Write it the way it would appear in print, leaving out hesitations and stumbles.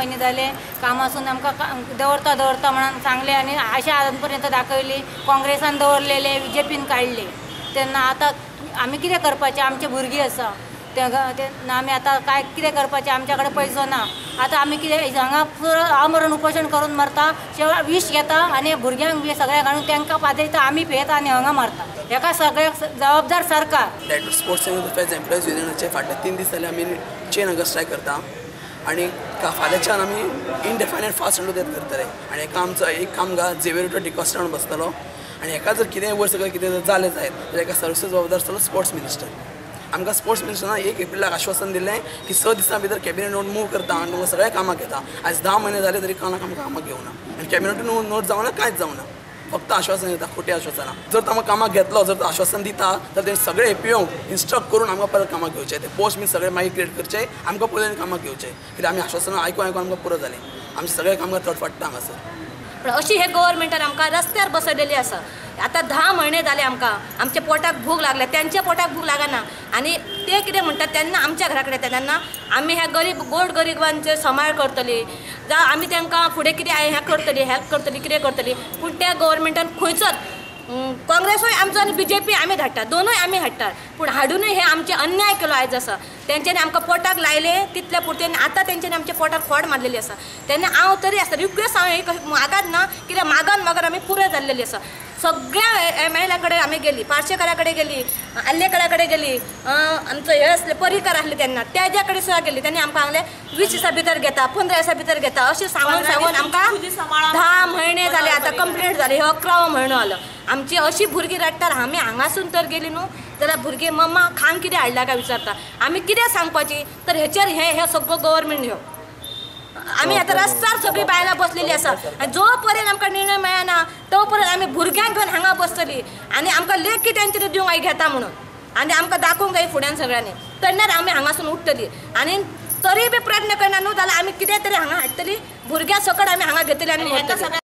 म्हयने जाले कामासून आमकां दवरता दवरता म्हणून सांगले आनी आशा आजून पर्यंत दाखयली. काँग्रेसान दवरलेले बीजेपीन काडले. तेन्ना आतां आमी कितें करपाचें? आमचे भुरगीं आसा तेन्ना आमी आतां काय कितें करपाचें? आमच्या कडेन पयसो ना. आतां आमी कितें हांगा आमरण उपोशण करून मरता, विश घेता आनी भुरग्यांक बी सगळ्यांक हाडून तांकां पाजयता, आमी पियेता आनी हांगा मारता. हेका सगळ्याक जबाबदार सरकार. स्पोर्ट्स अफेर्स एम्प्लॉईज युनियनाचे फाटले 3 दीस जाले आमी चेन हंगर स्ट्रायक करता आनी फाल्यांच्यान आमी इनडेफायनायट फास्ट अंडू death करतले. आनी हेका आमचो एक कामगार झेवियर डिकॉस्टा म्हणून बसतलो आनी हेका जर कितेंय वयर सगळें कितें जर जालें जायत जाल्यार हेका सर्विसीस जबाबदार आसतलो स्पोर्ट्स मिनिस्टर. आमकां स्पोर्ट्स मिनिस्टरान 1 एप्रिलाक आश्वासन दिलें की 6 दिसां भितर कॅबिनेट नोट मूव करता आनी तुमकां सगळ्या कामाक घेता. आयज 10 म्हयने जाले तरी कोणाक आमकां कामाक घेवना आनी कॅबिनेट नोट जावना, कांयच जावना. फक्त आश्वासन दिता, खोटें आश्वासनां. जर तो आमकां कामाक घेतलो, जर तो आश्वासन दिता तर ते सगळे एपीओ इन्स्ट्रक्ट करून आमकां परत कामाक घेवचें. ते पोस्ट बी सगळे मागीर क्रिएट करचे, आमकां पयलीं कामाक घेवचें. कित्याक आमी आश्वासनां आयकून आयकून आमकां पुरो जालें. आमचे सगळे कामगार तडफडटा हांगासर. पण अशी हे गव्हर्मेंटान आमकां रस्त्यार बसयलेली आसा. आतां 10 म्हयने जाले आमकां, आमच्या पोटाक भूक लागल्या, त्यांच्या पोटाक भूक लागना. आनी ते कितें म्हणटात तेन्ना आमच्या घरा कडेन येता तेन्ना आमी ह्या गरीब गोड गरिबांचे सांबाळ करतली, जावं आमी तांकां फुडें कितें हें करतली, हेल्प करतली, कितें करतली. पूण त्या गव्हर्मेंटान खंयचोच काँग्रेसूय आमचो आनी बीजेपी आमी धाडटात, दोनूय आमी हाडटात, पूण हाडुनूय हे आमचे अन्याय केलो आयज आसा. तेंच्यांनी आमकां पोटाक लायले तितल्या पुरतें आनी आतां तेंच्यांनी आमच्या पोटाक खोड मारलेली आसा. तेन्ना हांव तरी आसता रिक्वेस्ट, हांव एक मागात ना, कित्याक मागान मागून आमी पुरो जाल्लेली आसा. सगळ्या एम एल ए कडेन आमी गेली, पार्शेकारा कडेन गेली, आल्लेकरा कडेन गेली, आमचो हे आसले पर्रीकार आसले तेन्ना तेज्या कडेन सुद्दां गेली. तेन्ना आमकां सांगलें 20 दिसां भितर घेता, 15 दिसां भितर घेता, अशें सांगून सांगून आमकां 10 म्हयने जाले. आतां कंप्लेंट जाली, हो 11वो म्हयनो आलो. आमची अशी भुरगीं रडटात. आमी हांगासून तर गेली न्हू जाल्यार भुरगीं मम्मा खांक कितें हाडला काय विचारता. आमी कितें सांगपाची? तर हेचेर हें हें सगळो गव्हर्मेंट ह्यो आमी आतां रस्त्यार सगळीं बायलां बसलेली आसा. आनी जो पर्यंत आमकां निर्णय मेळना तो पर्यंत आमी भुरग्यांक घेवन हांगा बसतली आनी आमकां लेखी तेंच्यांनी दिवंक घेता म्हणून आनी आमकां दाखोवंक जाय फुड्यान सगळ्यांनी, तेन्नाच आमी हांगासून उठतली. आनी तरी बी प्रयत्न करना न्हू जाल्यार आमी कितें तरी हांगा हाडटली, भुरग्यां सकट आमी हांगा घेतली आनी मरतली.